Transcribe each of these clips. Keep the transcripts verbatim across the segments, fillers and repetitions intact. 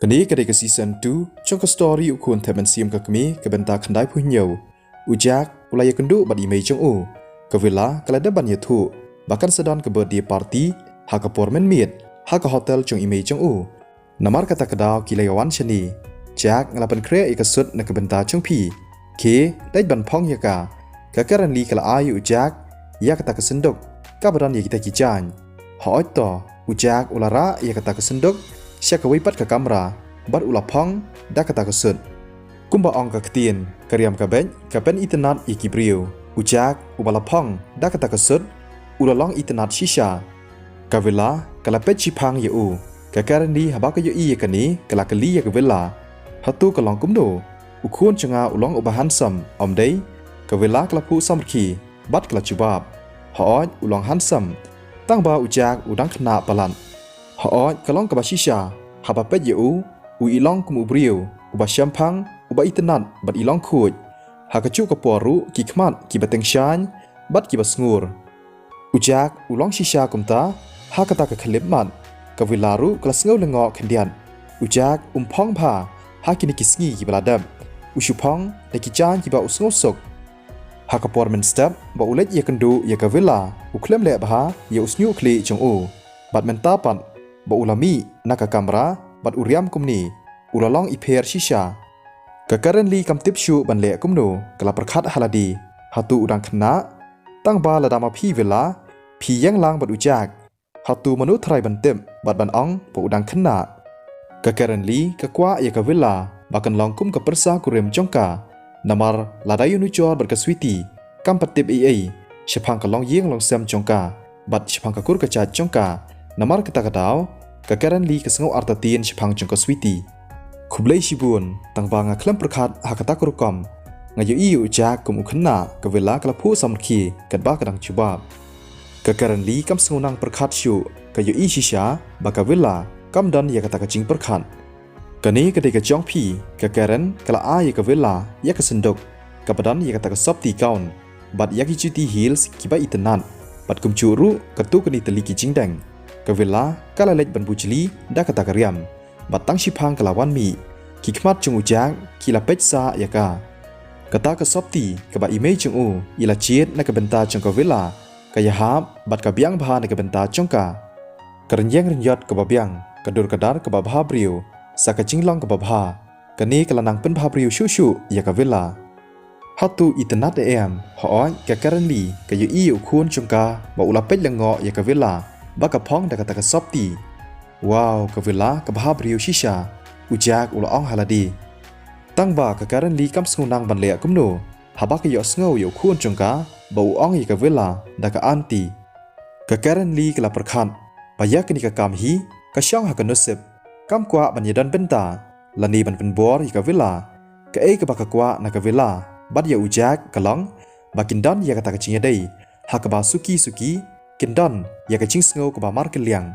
Kane ka dei ka season two jong ka story U Khun Thep Mynsiem ka Kmie ka bynta khyndai phew hynñiew. U Jack u la ïakynduh bad i mei jong u. Ka Villa ka la dep ban ïathuh ba kan sa don ka birthday party ha ka por mynmiet ha ka hotel jong i mei jong u. Namar kata ka daw ki la ïawan shane. Jack, nga la pynkhreh ïa ka suit na ka bynta jong phi. Khie, leit ban phong ïa ka. Ka Karen Lee ka la ai ïa u Jack ïa kata ka synduk kaba don ïa kita ki jaiñ. Hooid to, u Jack u la rah ïa kata ka synduk sha kawei pat ka kamra bad u la phong da kata ka suit. Kumba ong ka ktien, ka riam ka beit ka pynitynnad ïa ki briew. U Jack uba la phong da kata ka suit u la long itynnad shisha. Ka Villa ka la peit shiphang ïa u. Ka Karen Lee haba ka ïohi ïa kane ka la kylli ïa ka Villa, hato ka long kumno? U khun jong nga u long uba handsome, ym dei? Ka Villa ka la phuh samrkhie bad ka la jubab, hooid, u long handsome, tangba u Jack u dang khynnah palat. Hooid, ka long kaba shisha, haba peit ïa u, u i long kum u briew uba shemphang, uba itynnad bad i long khuid. Ha kajuh ka por ruh ki khmat kiba tyngshaiñ bad kiba sngur. U Jack u long shisha kumta ha kata ka khyllipmat. Ka Villa ruh ka la sngew lyngngoh khyndiat. U Jack um phong bha ha kine ki sngi kiba la dep. U shu phong da ki jaiñ kiba u sngewsuk. Ha ka por mynstep ba u leit ïakynduh ïa ka Villa, u khlem leh bha ïa u shñiuh khlieh jong u. Bad mynta pat ba u la mih na ka kamra bad u riam kumne, u la long i pher shisha. Ka Karen Lee kam tip shuh ban leh kumno, ka la pyrkhat ha lade, hato u dang khynnah? Tangba lada ma phi Villa, phi ïeng lang bad u Jack, hato mano tharai ban tip bad ban ong ba u dang khynnah? Ka Karen Lee ka kwah ïa ka Villa ba kan long kum ka pyrsa kurim jong ka. Namar lada ïanujor bad ka Sweety, kam pat tip ei ei shaphang ka longïing longsem jong ka bad shaphang ka kur ka jait jong ka. Namar kata ka daw ka Karen Lee ka sngew artatien shaphang jong ka Sweety. Khublei shibun, tangba nga khlem pyrkhat ha kata ka rukom. Nga ïohi ïa u Jack kum u khynnah. Ka Villa ka la phuh samrkhie katba ka dang jubab. Ka Karen Lee kam sngewtynnad pyrkhat shuh, ka ïohi shisha ba ka Villa kam don ïa kata ka jingpyrkhat. Kane ka dei ka jong phi. Ka Karen ka la ai ïa ka Villa ïa ka synduk kaba don ïa kata ka sopti gown bad ïa ki juti heels kiba itynnad bad kumjuh ruh kato kane tylli ki jingdeng. Ka Villa ka la leit ban bujli da kata ka riam bad tang shiphang ka la wan mih. Ki khmat jong u Jack ki la peit sah ïa ka. Kata ka sopti kaba i mei jong u i la jied na ka bynta jong ka Villa ka ïahap bad ka biang bha na ka bynta jong ka. Ka rynïeng rynïot kaba biang, ka dur ka dar kaba bha briew, sa ka jinglong kaba bha. Kane ka la nang pynbha briew shuh shuh ïa ka Villa. Hato itynnad em? Hooid, ka Karen Lee ka ïohi ïa u khun jong ka ba u la peit lyngngoh ïa ka Villa ba ka phong da kata ka sopti. Wow, ka Villa ka bha briew shisha, u Jack u la ong ha lade. Tangba ka Karen Lee kam sngewtynnad ban leh kumno haba ka ïohsngew ïa u khun jong ka ba u ong ïa ka Villa da ka aunty. Ka Karen Lee ka la pyrkhat ba ïa kane ka kam hi ka shong ha ka nusip, kam kwah ban ïadon bynta lane ban pynbor ïa ka Villa. Kaei kaba ka kwah na ka Villa bad ïa u Jack ka long ba kin don ïa kata ka jingïadei ha kaba suki suki kin don ïa ka jingsngew kaba markylliang.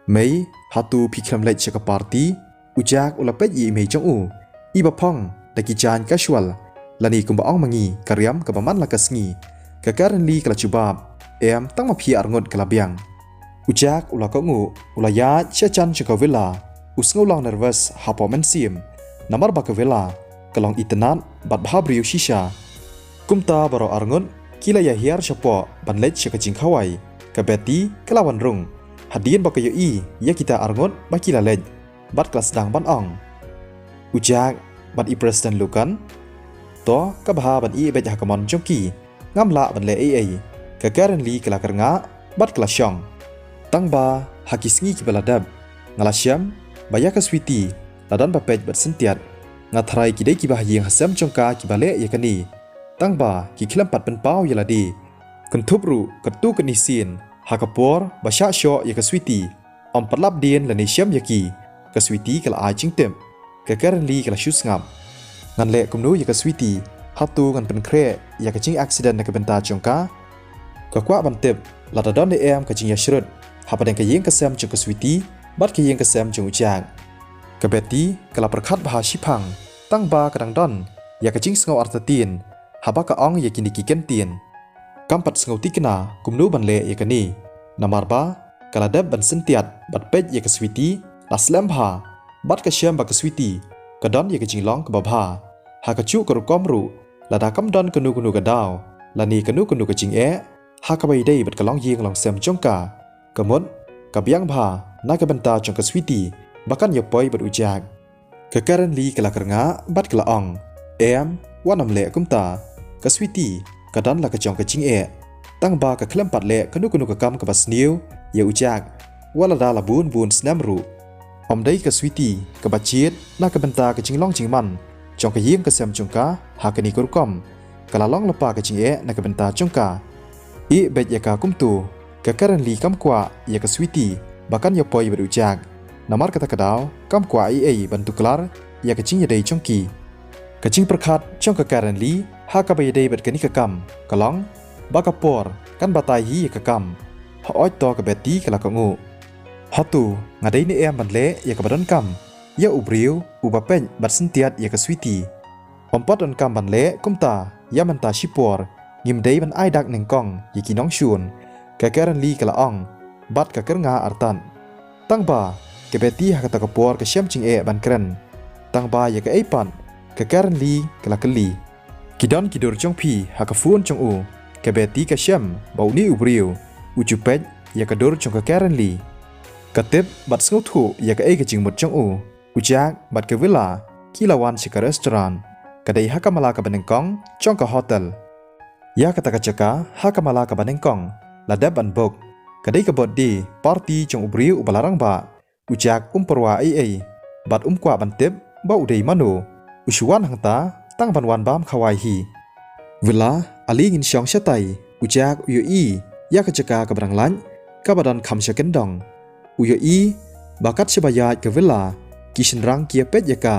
Mei, hato phi khlem leit sha ka party? U Jack u la peit ïa i mei jong u, iba phong da ki jaiñ casual lane kumba ong ma ngi ka riam kaba man la ka sngi. Ka Karen Lee ka la jubab, em, tang ma phi arngut ka la biang. U Jack u la kohnguh, u la ïaid sha jan jong ka Villa, u sngew long nervous hapoh mynsiem. Namar ba ka Villa ka long itynnad bad bha briew shisha. Kumta baroh arngut ki la ïahiar shapoh ban leit sha ka jingkhawai. Ka Betty ka la wan rung hadien ba ka ïohi ïa kita arngut ba ki la leit bad ka la sdang ban ong, u Jack bad i Preston Lucan, to ka bha ban ïeh beit ha ka mon jong ki, ngam lah ban leh ei ei. Ka Karen Lee ka la kyrngah bad ka la shong. Tangba ha ki sngi kiba la dep nga la shem ba ïa ka Sweety la don ba peit bad syntiat. Nga tharai ki dei kiba ha ïing ha sem jong ka kiba leh ïa kane. Tangba ki khlem pat pynpaw ïa lade. Kynthup ruh kato kane sien ha ka por ba shah shoh ïa ka Sweety, ym pat lap dien lane shem ïa ki. Ka Sweety ka la ai jingtip. Ka Karen Lee ka la shu sngap. Ngan leh kumno ïa ka Sweety? Hato ngan pynkhreh ïa ka jing accident na ka bynta jong ka? Ka kwah ban tip lada don ne em ka jingïashrut hapdeng ka ïing ka sem jong ka Sweety bad ka ïing ka sem jong u Jack. Ka Betty ka la pyrkhat bha shiphang, tangba ka dang don ïa ka jingsngew artatien haba ka ong ïa kine ki kyntien. Kam pat sngew thikna kumno ban leh ïa kane, namar ba ka la dep ban syntiat bad peit ïa ka Sweety la slem bha. Bad ka shem ba ka Sweety ka don ïa ka jinglong kaba bha ha kajuh ka rukom ruh, lada kam don kano kano ka daw lane kano kano ka jingeh ha kaba ïadei bad ka longïing longsem jong ka. Ka mut ka biang bha na ka bynta jong ka Sweety ba kan ïa poi bad u Jack. Ka Karen Lee ka la kyrngah bad ka la ong, "Em, wat nym leh kumta. Ka Sweety ka don la ka jong ka jingeh, tang ba ka khlem pat leh kano kano ka kam kaba sniew ïa u Jack, wat lada la bun bun snem ruh." Ym dei ka Sweety kaba jied na ka bynta ka jinglong jingman jong ka ïing ka sem jong ka ha kane ka rukom. Ka la long lypa ka jingeh na ka bynta jong ka. Ïeh beit ïa ka kumto, ka Karen Lee kam kwah ïa ka Sweety ba kan ïa poi bad u Jack. Namar kata ka daw kam kwah ei ei ban tuklar ïa ka jingïadei jong ki. Ka jingpyrkhat jong ka Karen Lee ha kaba ïadei bad kane ka kam ka long ba ka por kan batai hi ïa ka kam. Hooid, to ka Betty ka la kohnguh. Hato nga dei ne em ban leh ïa kaba donkam ïa u briew uba peit bad syntiat ïa ka Sweety? Ym pat donkam ban leh kumta, ïa mynta shipor ngim dei ban ai dak nyngkong ïa ki nongshun, ka Karen Lee ka la ong bad ka kyrngah artat. Tang ba ka Betty ha kata ka por ka shem jingeh ban kren. Tang ba ïa kaei pat, ka Karen Lee ka la kylli. Ki don ki dur jong phi ha ka phone jong u? Ka Betty ka shem ba une u briew u ju peit ïa ka dur jong ka Karen Lee. Ka tip bad sngewthuh ïa kaei ka jingmut jong u. U Jack bad ka Willa ki la wan sha ka restaurant, ka dei ha ka mala kaba nyngkong jong ka hotel. Ïa kata ka jaka ha ka mala kaba nyngkong la dep ban book. Ka dei ka birthday party jong u briew uba la rangbah. U Jack um pyrwa ei ei bad um kwah ban tip ba u dei mano. U shu wan hangta tang ban wan bam khawai hi. Willa, ale ngin shong shatai. U Jack u ïohi ïa ka jaka kaba dang lait kaba don kham sha kyndong. U ïohi ba kat shaba ïaid ka Willa, ki shynrang ki ïa peit ïa ka.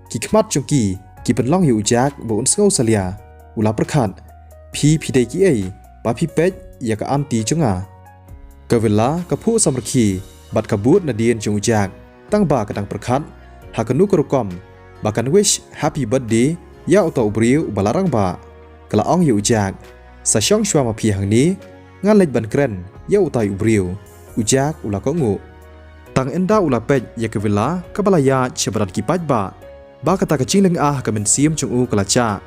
Ki khmat jong ki ki pynlong ïa u Jack ba un sngew salia. U la pyrkhat, "Phi, phi dei kiei ba phi peit ïa ka aunty jong nga?" Ka Willa ka phuh samrkhie bad ka bud nadien jong u Jack, tang ba ka dang pyrkhat ha kano ka rukom ba kan wish happy birthday ïa uta u briew uba la rangbah. Ka la ong ïa u Jack, "Sa shong shuwa ma phi hangne, ngan leit ban kren ïa utai u briew." U Jack u la kohnguh. Tang ynda u la peit ïa ka Willa kaba la ïaid sha ba don ki paidbah, ba kata ka jinglyngngoh ha ka mynsiem jong u ka la jah.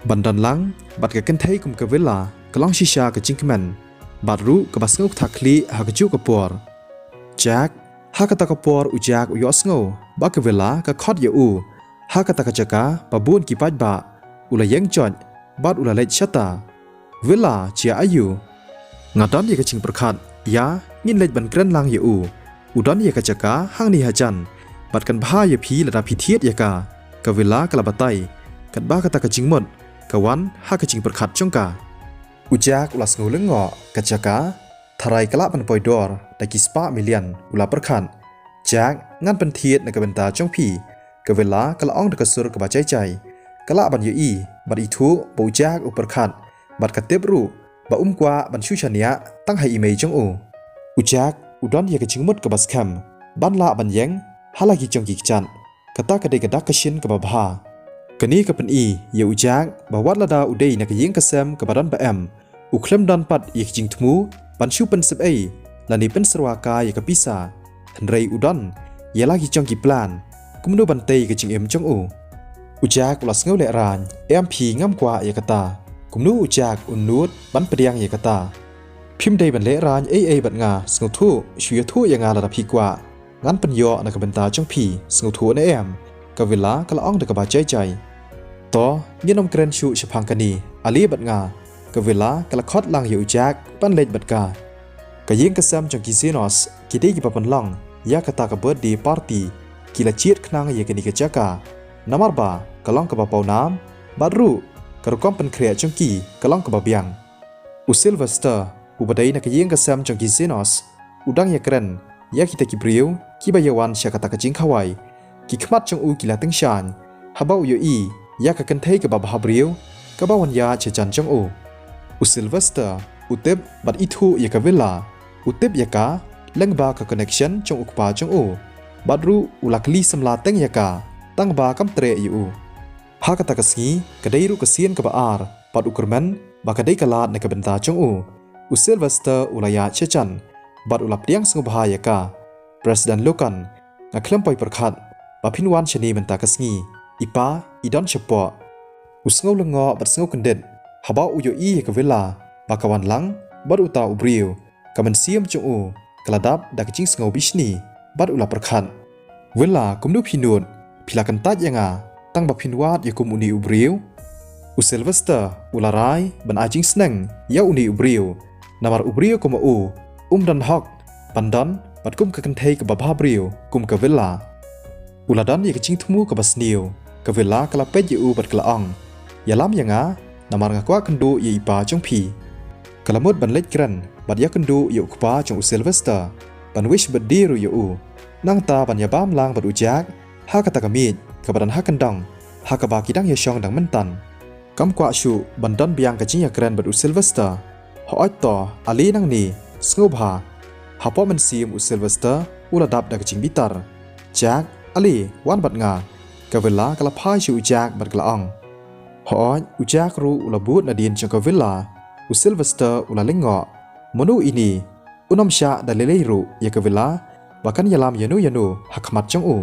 Ban don lang bad ka kynthei kum ka Willa ka long shisha ka jingkmen bad ruh kaba sngewthuh khlieh ha kajuh ka por. Jack, ha kata ka por u Jack u ïohsngew ba ka Willa ka khot ïa u ha kata ka jaka ba bun ki paidbah. U la ïeng joit bad u la leit shata. "Willa, jia aiu?" "Nga don ïa ka jingpyrkhat, ïa ngin leit ban kren lang ïa u. U don ïa ka jaka hangne hajan bad kan bha ïa phi lada phi thied ïa ka," ka Willa ka la batai, katba kata ka jingmut ka wan ha ka jingpyrkhat jong ka. U Jack u la sngew lyngngoh. "Ka jaka? Tharai ka lah ban poi dor da ki spah million," u la pyrkhat. "Jack, ngan pynthied na ka bynta jong phi," ka Willa ka la ong da ka sur kaba jai jai. "Ka lah ban ïohi bad ithuh ba u Jack u pyrkhat, bad ka tip ruh ba um kwah ban shu shaniah tang ha i mei jong u." U Jack u don ïa ka jingmut kaba skhem ban lah ban ïeng ha la ki jong ki kjat. Kata ka dei ka dak ka shin kaba bha. Kane ka pyni ïa u Jack ba wat lada u dei na ka ïing ka sem kaba don ba em, u khlem don pat ïa ka jingthmu ban shu pynsep ei lane pynsyrwa kai ïa ka pisa. Hynrei u don ïa la ki jong ki plan kumno ban tei ka jingim jong u. U Jack u la sngew lehraiñ. "Em phi, ngam kwah ïa kata." "Kumno u Jack un nud ban pdiang ïa kata?" "Phim dei ban lehraiñ ei ei bad nga, sngewthuh, shu ïathuh ïa nga lada phi kwah. Ngan pynïoh na ka bynta jong phi, sngewthuh ne em?" ka Willa ka la ong da kaba jai jai. "To, ngin ym kren shuh shaphang kane, ale bad nga," ka Willa ka la khot lang ïa u Jack ban leit bad ka. Ka ïing ka sem jong ki Zenos ki dei kiba pynlong ïa kata ka birthday party. Ki la jied khnang ïa kane ka jaka namar ba ka long kaba pawnam bad ruh ka rukom pynkhreh jong ki ka long kaba biang. U Sylvester, uba dei na ka ïing ka sem jong ki Zenos, u dang ïakren ïa kita ki briew kiba ïawan sha kata ka jingkhawai. Ki khmat jong u ki la tyngshaiñ haba u ïohi ïa ka kynthei kaba bhabriew kaba wan ïaid shajan jong u. U Sylvester u tip bad ithuh ïa ka Willa. U tip ïa ka lyngba ka connection jong u kpa jong u. Bad ruh u la kylli samla teng ïa ka tang ba kam treh ïa u. Ha kata ka sngi ka dei ruh ka sien kaba ar bad u kyrmen ba ka dei ka lad na ka bynta jong u. U Sylvester u la ïaid shajan bad u la pdiang sngewbha ïa ka. "President Logan, nga khlem poi pyrkhat ba phin wan shane mynta ka sngi. I pa i don shapoh. U sngew lyngngoh bad sngew kyndit haba u ïohi ïa ka Villa ba ka wan lang bad uta u briew. Ka mynsiem jong u ka la dap da ka jingsngew bishni bad u la pyrkhat, Villa, kumno phi nud? Phi la kyntait ïa nga tang ba phin wad ïa kum une u briew? U Sylvester u la rai ban ai jingsneng ïa une u briew, namar u briew kum u um don hok ban don bad kum ka kynthei kaba bhabriew kum ka Villa. U la don ïa ka jingthmu kaba sniew. Ka Villa ka la peit ïa u bad ka la ong, ïalam ïa nga, namar nga kwah kynduh ïa i pa jong phi. Ka la mut ban leit kren bad ïakynduh ïa u kpa jong u Sylvester, ban wish birthday ruh ïa u, nangta ban ïabam lang bad u Jack ha kata ka miej kaba don ha kyndong ha kaba ki dang ïashong dang mynta. Kam kwah shuh ban don biang ka jingïakren bad u Sylvester. Hooid to, ale nangne, sngewbha. Hapoh mynsiem u Sylvester u la dap da ka jingbitar. Jack, ale, wan bad nga. Ka Villa ka la phai sha u Jack bad ka la ong. Hooid, u Jack ruh u la bud nadien jong ka Villa. U Sylvester u la lyngngoh. Mano ine? Un ym shah da lei lei ruh ïa ka Villa ba kan ïalam ïano ïano ha khmat jong u.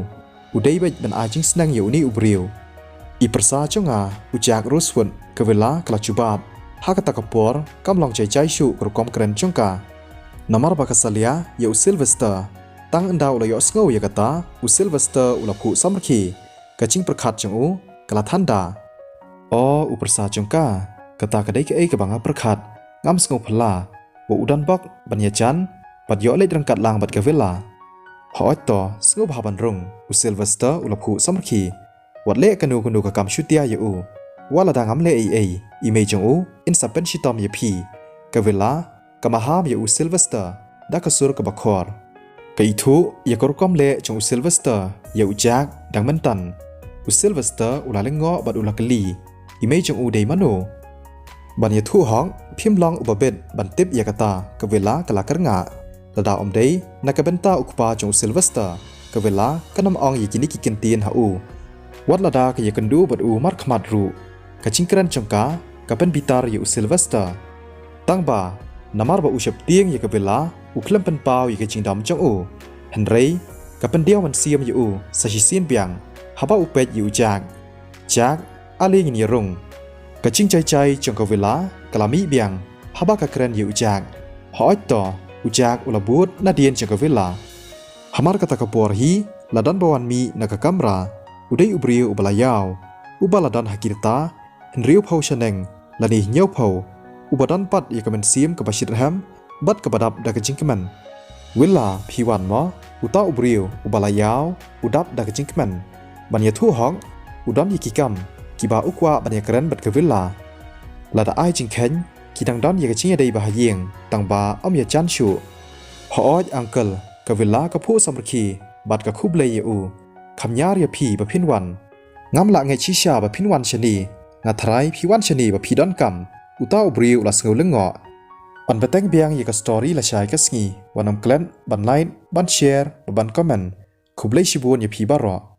U dei beit ban ai jingsneng ïa une u briew. I pyrsa jong nga u Jack Rosewood. Ka Villa ka la jubab. Ha kata ka por kam long jai jai shuh ka rukom kren jong ka. Namar ba ka salia ïa u Sylvester. Tang ynda u la ïohsngew ïa kata, u Sylvester u la phuh samrkhie. Ka jingpyrkhat jong u ka la thanda. O u pyrsa jong ka, kata ka dei kaei kaba nga pyrkhat. Ngam sngew phylla ba u don bok ban ïajan bad ïoh leit ryngkat lang bad ka Villa. Hooid to, sngewbha ban rung, u Sylvester u la phuh samrkhie. Wat leh kano kano ka kam shutia ïa u. Wat lada ngam leh ei ei, i mei jong u in sa pynshitom ïa phi. Ka Villa ka maham ïa u Sylvester da ka sur kaba khor. Ka ithuh ïa ka rukom leh jong u Sylvester ïa u Jack dang mynta. U Sylvester u la lyngngoh bad u la kylli, i mei jong u dei mano? Ban ïathuh hok, phim long uba bit ban tip ïa kata, ka Villa ka la kyrngah. Lada ym dei na ka bynta u kpa jong u Sylvester, ka Villa kan ym ong ïa kine ki kyntien ha u. Wat lada ka ïakynduh bad u markhmat ruh, ka jingkren jong ka ka pynbitar ïa u Sylvester. Tang ba namar ba u sheptieng ïa ka Villa, u khlem pynpaw ïa ka jingdom jong u. Hynrei ka pyndiaw mynsiem ïa u sa shisien biang haba u peit ïa u Jack. Jack, ale ngin ïarung. Ka jingjai jai jong ka Villa ka la mih biang haba ka kren ïa u Jack. Hooid to, u Jack u la bud nadien jong ka Villa. Hamar kata ka por hi la don ba wan mih na ka kamra. U dei u briew uba la ïaw, uba la don ha ki rta hynriewphew shaneng lane hynñiewphew, uba don pat ïa ka mynsiem kaba shitrhem bad kaba dap da ka jingkmen. Villa, phi wan mo? Uta u briew uba la ïaw u dap da ka jingkmen. Ban ïathuh hok, u don ïa ki kam kiba u kwah ban ïakren bad ka Villa. Lada ai jingkheiñ, ki dang don ïa ka jingïadei ba ha ïing, tang ba ym ïajan shuh. Hooid uncle, ka Villa ka phuh samrkhie bad ka khublei ïa u. Kham ñiar ïa phi ba phin wan. Ngam lah ngeit shisha ba phin wan shane. Nga tharai phi wan shane ba phi donkam. Uta u briew u la sngew lyngngoh. Ban bteng biang ïa ka story lashai ka sngi, wat nym klet ban like, ban share, ban comment. Khublei shibun ïa phi baroh.